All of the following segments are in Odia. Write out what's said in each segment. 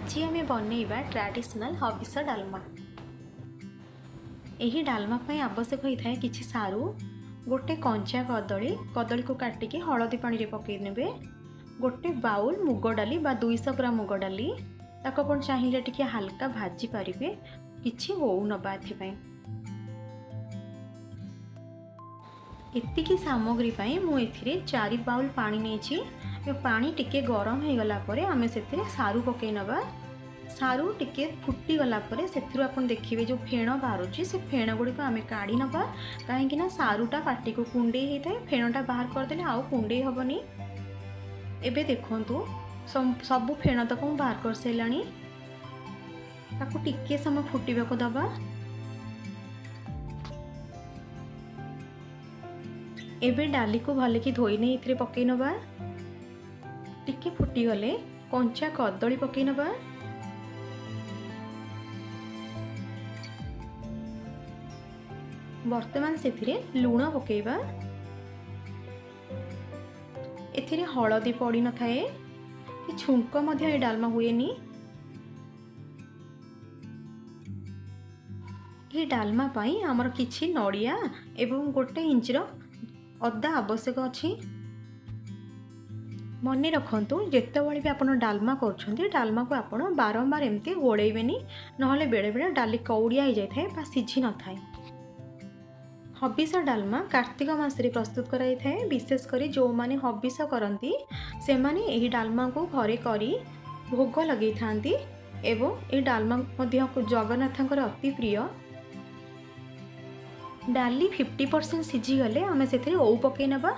ଆଜି ଆମେ ବନେଇବା ଟ୍ରାଡ଼ିସନାଲ୍ ହବିଷ ଡାଲମା। ଏହି ଡାଲମା ପାଇଁ ଆବଶ୍ୟକ ହୋଇଥାଏ କିଛି ସାରୁ, ଗୋଟେ କଞ୍ଚା କଦଳୀ, କଦଳୀକୁ କାଟିକି ହଳଦୀ ପାଣିରେ ପକାଇ ନେବେ, ଗୋଟେ ବାଉଲ୍ ମୁଗ ଡାଲି ବା 200 ଗ୍ରାମ ମୁଗ ଡାଲି। ତାକୁ ଆପଣ ଚାହିଁଲେ ଟିକେ ହାଲକା ଭାଜି ପାରିବେ, କିଛି ଓଉ ନେବା ଏଥିପାଇଁ। ଏତିକି ସାମଗ୍ରୀ ପାଇଁ ମୁଁ ଏଥିରେ 4 ବାଉଲ୍ ପାଣି ନେଇଛି। ପାଣି ଟିକେ ଗରମ ହେଇଗଲା ପରେ ଆମେ ସେଥିରେ ସାରୁ ପକାଇ ନେବା। ସାରୁ ଟିକେ ଫୁଟିଗଲା ପରେ ସେଥିରୁ ଆପଣ ଦେଖିବେ ଯେଉଁ ଫେଣ ବାହାରୁଛି, ସେ ଫେଣ ଗୁଡ଼ିକ ଆମେ କାଢ଼ି ନେବା, କାହିଁକିନା ସାରୁଟା ପାଟିକୁ କୁଣ୍ଡେଇ ହେଇଥାଏ। ଫେଣଟା ବାହାର କରିଦେଲେ ଆଉ କୁଣ୍ଡେଇ ହେବନି। ଏବେ ଦେଖନ୍ତୁ, ସବୁ ଫେଣ ତକ ମୁଁ ବାହାର କରିସାରିଲାଣି। ତାକୁ ଟିକିଏ ସମୟ ଫୁଟିବାକୁ ଦେବା। ଏବେ ଡାଲିକୁ ଭଲକି ଧୋଇ ନେଇ ଏଥିରେ ପକାଇ ନେବା। ଟିକେ ଫୁଟିଗଲେ କଞ୍ଚା କଦଳୀ ପକାଇ ନେବା। ବର୍ତ୍ତମାନ ସେଥିରେ ଲୁଣ ପକାଇବା। ଏଥିରେ ହଳଦୀ ପଡ଼ିନଥାଏ କି ଛୁଙ୍କ ମଧ୍ୟ ଏ ଡାଲମା ହୁଏନି। ଏହି ଡାଲମା ପାଇଁ ଆମର କିଛି ନଡ଼ିଆ ଏବଂ 1 ଇଞ୍ଚର ଅଦା ଆବଶ୍ୟକ ଅଛି। ମନେ ରଖନ୍ତୁ, ଯେତେବେଳେ ବି ଆପଣ ଡାଲମା କରୁଛନ୍ତି, ଡାଲମାକୁ ଆପଣ ବାରମ୍ବାର ଏମିତି ଗୋଳେଇବେନି, ନହେଲେ ବେଳେବେଳେ ଡାଲି କଉଡ଼ିଆ ହେଇଯାଇଥାଏ ବା ସିଝି ନଥାଏ। ହବିଷ ଡାଲମା କାର୍ତ୍ତିକ ମାସରେ ପ୍ରସ୍ତୁତ କରାଯାଇଥାଏ। ବିଶେଷ କରି ଯେଉଁମାନେ ହବିଷ କରନ୍ତି, ସେମାନେ ଏହି ଡାଲମାକୁ ଘରେ କରି ଭୋଗ ଲଗେଇଥାନ୍ତି ଏବଂ ଏହି ଡାଲମା ମଧ୍ୟ ଜଗନ୍ନାଥଙ୍କର ଅତି ପ୍ରିୟ। ଡାଲି 50% ସିଝିଗଲେ ଆମେ ସେଥିରେ ଓଉ ପକାଇ ନେବା।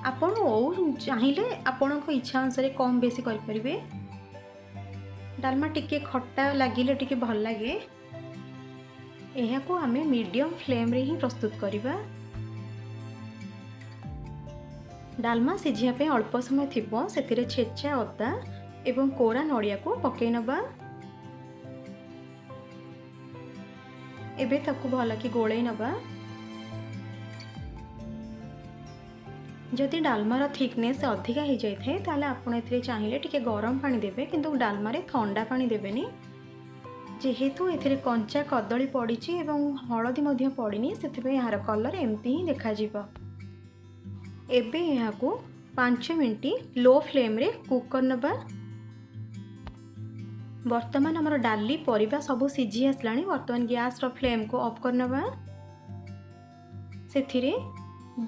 ଆପଣ ଓଉ ଚାହିଁଲେ ଆପଣଙ୍କ ଇଚ୍ଛା ଅନୁସାରେ କମ୍ ବେଶୀ କରିପାରିବେ। ଡାଲମା ଟିକେ ଖଟା ଲାଗିଲେ ଟିକେ ଭଲ ଲାଗେ। ଏହାକୁ ଆମେ ମିଡ଼ିୟମ୍ ଫ୍ଲେମ୍ରେ ହିଁ ପ୍ରସ୍ତୁତ କରିବା। ଡାଲମା ସିଝିବା ପାଇଁ ଅଳ୍ପ ସମୟ ଥିବ, ସେଥିରେ ଛେଚା ଅଦା ଏବଂ କୋରା ନଡ଼ିଆକୁ ପକାଇ ନେବା। ଏବେ ତାକୁ ଭଲକି ଗୋଳେଇ ନେବା। ଯଦି ଡାଲମାର ଥିକନେସ୍ ଅଧିକା ହେଇଯାଇଥାଏ, ତାହେଲେ ଆପଣ ଏଥିରେ ଚାହିଁଲେ ଟିକେ ଗରମ ପାଣି ଦେବେ, କିନ୍ତୁ ଡାଲମାରେ ଥଣ୍ଡା ପାଣି ଦେବେନି। ଯେହେତୁ ଏଥିରେ କଞ୍ଚା କଦଳୀ ପଡ଼ିଛି ଏବଂ ହଳଦୀ ମଧ୍ୟ ପଡ଼ିନି, ସେଥିପାଇଁ ଏହାର କଲର୍ ଏମିତି ହିଁ ଦେଖାଯିବ। ଏବେ ଏହାକୁ 5 ମିନିଟ୍ ଲୋ ଫ୍ଲେମ୍ରେ କୁକ୍ କରିନେବା। ବର୍ତ୍ତମାନ ଆମର ଡାଲି, ପରିବା ସବୁ ସିଝି ଆସିଲାଣି। ବର୍ତ୍ତମାନ ଗ୍ୟାସ୍ର ଫ୍ଲେମ୍କୁ ଅଫ୍ କରିନେବା। ସେଥିରେ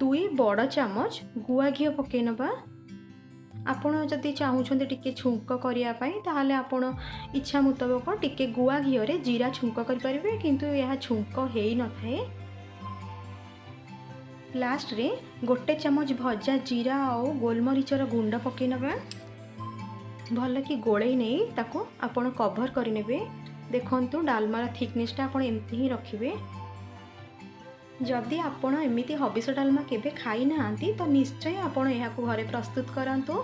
2 ବଡ଼ ଚାମଚ ଗୁଆ ଘିଅ ପକାଇ ନେବା। ଆପଣ ଯଦି ଚାହୁଁଛନ୍ତି ଟିକେ ଛୁଙ୍କ କରିବା ପାଇଁ, ତାହେଲେ ଆପଣ ଇଚ୍ଛା ମୁତାବକ ଟିକେ ଗୁଆ ଘିଅରେ ଜିରା ଛୁଙ୍କ କରିପାରିବେ, କିନ୍ତୁ ଏହା ଛୁଙ୍କ ହେଇନଥାଏ। ଲାଷ୍ଟରେ 1 ଚାମଚ ଭଜା ଜିରା ଆଉ ଗୋଲମରିଚର ଗୁଣ୍ଡ ପକାଇ ନେବା। ଭଲକି ଗୋଳେଇ ନେଇ ତାକୁ ଆପଣ କଭର୍ କରିନେବେ। ଦେଖନ୍ତୁ, ଡାଲମାର ଥିକନେସ୍ଟା ଆପଣ ଏମିତି ହିଁ ରଖିବେ। ଯଦି ଆପଣ ଏମିତି ହବିଷ ଡାଲମା କେବେ ଖାଇନାହାନ୍ତି, ତ ନିଶ୍ଚୟ ଆପଣ ଏହାକୁ ଘରେ ପ୍ରସ୍ତୁତ କରନ୍ତୁ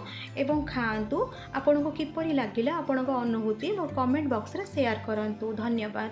ଏବଂ ଖାଆନ୍ତୁ। ଆପଣଙ୍କୁ କିପରି ଲାଗିଲା, ଆପଣଙ୍କ ଅନୁଭୂତି ମୋ କମେଣ୍ଟ ବକ୍ସରେ ସେୟାର କରନ୍ତୁ। ଧନ୍ୟବାଦ।